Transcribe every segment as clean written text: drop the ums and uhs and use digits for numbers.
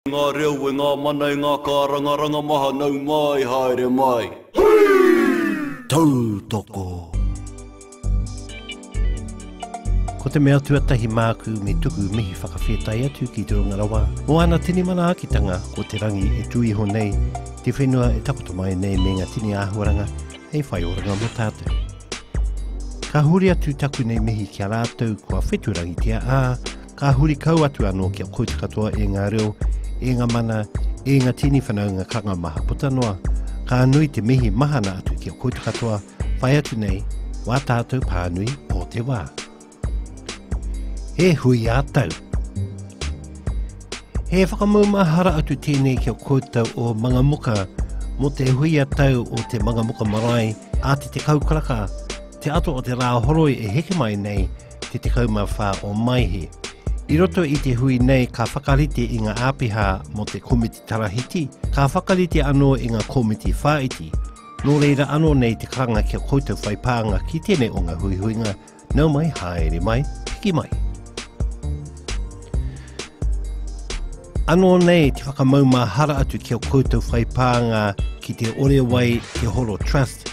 Ngā reo e ngā mana e ngā kārangaranga maha nau mai haere mai. Tautoko. Ko te mea tuatahi māku me tuku mihi whakawhetai atu ki te runga rawa mō ana tini manaakitanga ko te rangi e tū iho nei, te whenua e takoto mai nei me ngā tini āhuaranga hei whai oranga mō tātou. Ka huri atu taku nei mihi ki a rātou kua wheturangitia, ā, Ka huri kau atu anō ki a koutou katoa e ngā reo, e ngā mana, e ngā tini whanaunga kanga maha puta noa. Ka nui te mihi mahana atu ki a koutou katoa, whai atu nei wā tātou pānui o te wā. He hui ā-tau. He whakamaumahara atu tēnei ki a koutou o Mangamuka mō te hui ā-tau o te Mangamuka Marae ā te 10 karaka, te ata o te rā horoi e heke mai nei, te 14 o Maehe. I roto i te hui nei ka whakarite i ngā āpiha mō te komiti tarahiti, ka whakarite anō i ngā komiti whāiti. Nō reira anō nei te karanga kia koutou whai pānga ki tēnei o ngā huihuinga, nau mai, haere mai, piki mai. Anō nei te whakamaumahara atu ki a koutou whai pānga ki te Orewai Te Horo Trust.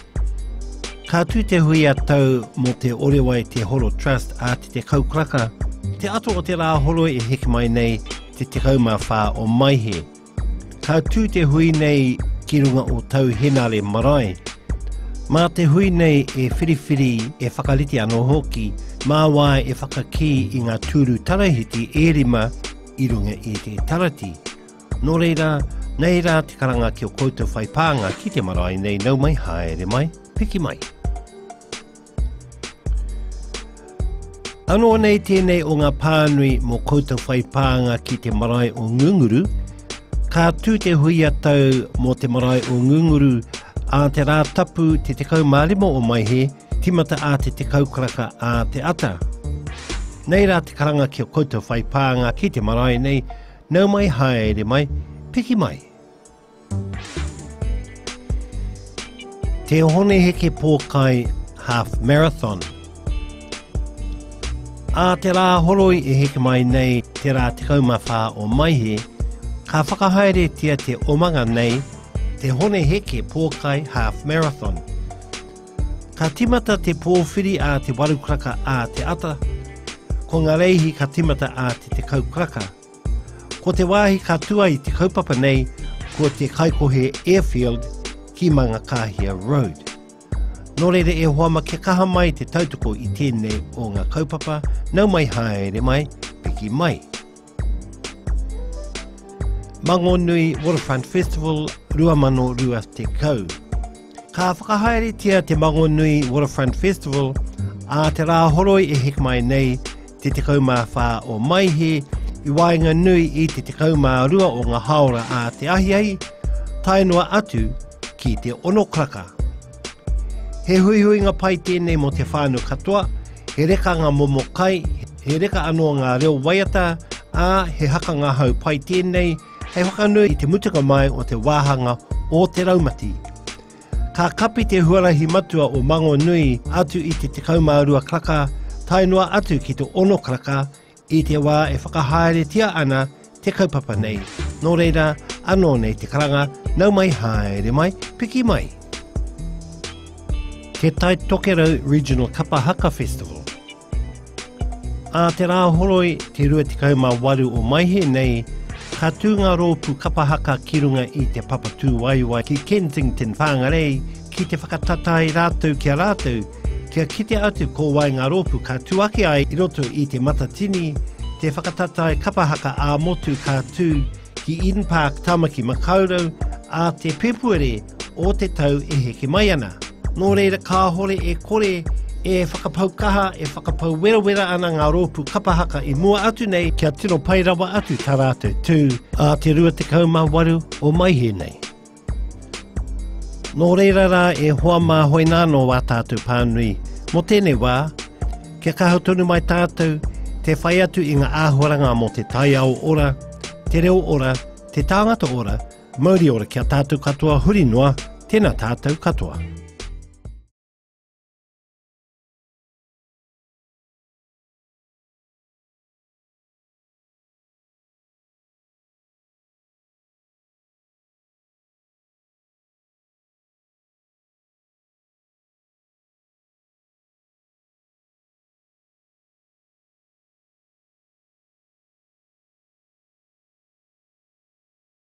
Ka tū te hui a tau mō te Orewai Te Horo Trust ā te 10 karaka, te ato o te rā horoi e heke mai nei, te 14 o Maehe. Ka tū te hui nei ki runga o Tau Henare Marae. Mā te hui nei e whiriwhiri, e whakarite anō hoki, mā wai e whakakī i ngā tūru tarahiti e rima i runga i te tarati. Nō reira, nei rā te karanga ki o koutou whai pānga ki te marae nei, nau mai, haere mai, piki mai. Anō nei tēnei o ngā pānui mō koutou whai pānga ki te marae o Ngunguru. Ka tū te hui a tau mō te marae o Ngunguru ā te rā tapu te 15 o Maehe, timata ā te 10 karaka ā te ata. Nei rā te karanga ki a koutou whai pānga ki te marae nei, nau mai haere mai, piki mai. Te Hone Heke Pōkai Half Marathon. Ā te rā horoi e heke mai nei, te rā 14 o Maihe, ka whakahaeretia te omanga nei, te Hone Heke Pōkai Half Marathon. Ka timata te pōwhiri ā te waru karaka ā te ata, ko ngā reihi ka timata ā te 10 karaka. Ko te wāhi ka tū ai te kaupapa nei ko te Kaikohe Airfield ki Mangakāhia Road. Nō reira e hoa ma kia kaha mai te tautoko i tēnei o ngā kaupapa, nau mai haere mai, piki mai. Mangonui Waterfront Festival 2020. Ka whakahaeretia te Mangonui Waterfront Festival ā te rā horoi e heke mai nei te 14 o Maihe i waenganui i te 12 o ngā hāora ā te ahiahi, tae noa atu ki te ono karaka. He huihuinga pai tēnei mō te whānau katoa, he reka ngā momo kai, he reka anō ngā reo waiata, ā, he haka ngahau pai tēnei hei whakanui i te mutunga mai o te wāhanga o te raumati. Ka kapi te huarahi matua o Mangonui atu i te 12 karaka tae noa atu ki te 6 karaka i te wā e whakahaeretia ana te kaupapa nei. Nō reira, anō nei te karanga, nau mai haere mai, piki mai. Te Tai Tokerau Regional Kapa Haka Festival. Ā te Rāhoroi, te 28 o Maehe nei, ka tū ngā rōpū kapa haka ki runga i te papa tūwaewae ki Kensington, Whangarei, ki te whakatatae rātou ki a rātou, kia kite atu ko wai ngā rōpū ka tū ake ai i roto i Te Matatini, te whakatatae kapa haka ā-motu ka tū ki Eden Park, Tāmaki Makaurau, ā te Pēpuere o te tau e heke mai ana. Nō reira kāhore e kore e whakapau kaha, e whakapau werawera ana ngā rōpū kapa haka i mua atu nei kia tino pai rawa atu tā rātou tū ā te 28 o Maehe nei. Nō reira rā e hoa mā hoinānō wā tātou pānui mō tēnei wā, kia kaha tonu mai tātou te whai atu i ngā āhuaranga mō te taiao ora, te reo ora, te tāngata ora, Mauri ora ki a tātou katoa huri noa, tēnā tātou katoa.